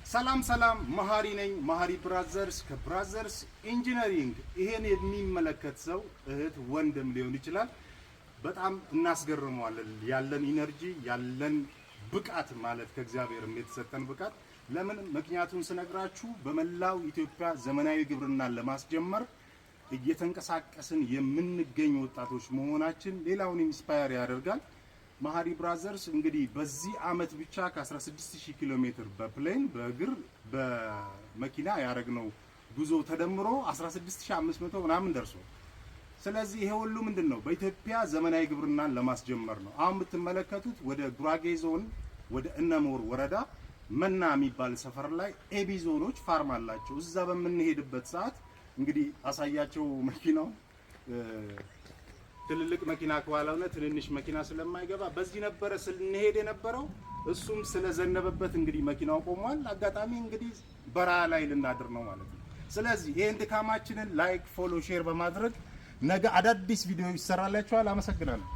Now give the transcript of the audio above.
ሰላም ሰላም፣ መሀሪ ነኝ። መሀሪ Brothers ከ Brothers Engineering። ይሄን የሚመለከት ሰው እህት ወንድም ሊሆን ይችላል። በጣም እናስገርመዋለን። ያለን energy፣ ያለን ብቃት፣ ማለት ከእግዚአብሔርም የተሰጠን ብቃት። ለምን? ምክንያቱን ስነግራችሁ በመላው ኢትዮጵያ ዘመናዊ ግብርናን ለማስጀመር እየተንቀሳቀስን የምንገኝ ወጣቶች መሆናችን ሌላውን inspire ያደርጋል። መሀሪ Brothers እንግዲህ በዚህ አመት ብቻ ከ16,000 ኪሎ ሜትር በ plane፣ በእግር፣ በመኪና ያደረግነው ጉዞ ተደምሮ 16,500 ምናምን ደርሶ፣ ስለዚህ ይሄ ሁሉ ምንድን ነው? በኢትዮጵያ ዘመናዊ ግብርናን ለማስጀመር ነው። አሁን የምትመለከቱት ወደ ጉራጌ ዞን ወደ እነሞር ወረዳ መና የሚባል ሰፈር ላይ ኤቢዞኖች farm አላቸው። እዛ በምንሄድበት ሰዓት እንግዲህ አሳያቸው፣ መኪናው ትልልቅ መኪና ከኋላ ሆነ ትንንሽ መኪና ስለማይገባ በዚህ ነበረ ስንሄድ የነበረው። እሱም ስለዘነበበት እንግዲህ መኪናው ቆሟል። አጋጣሚ እንግዲህ በረሃ ላይ ልናድር ነው ማለት ነው። ስለዚህ ይሄን ድካማችንን like፣ follow፣ share በማድረግ ነገ አዳዲስ ቪዲዮ ይሰራላችኋል። አመሰግናለሁ።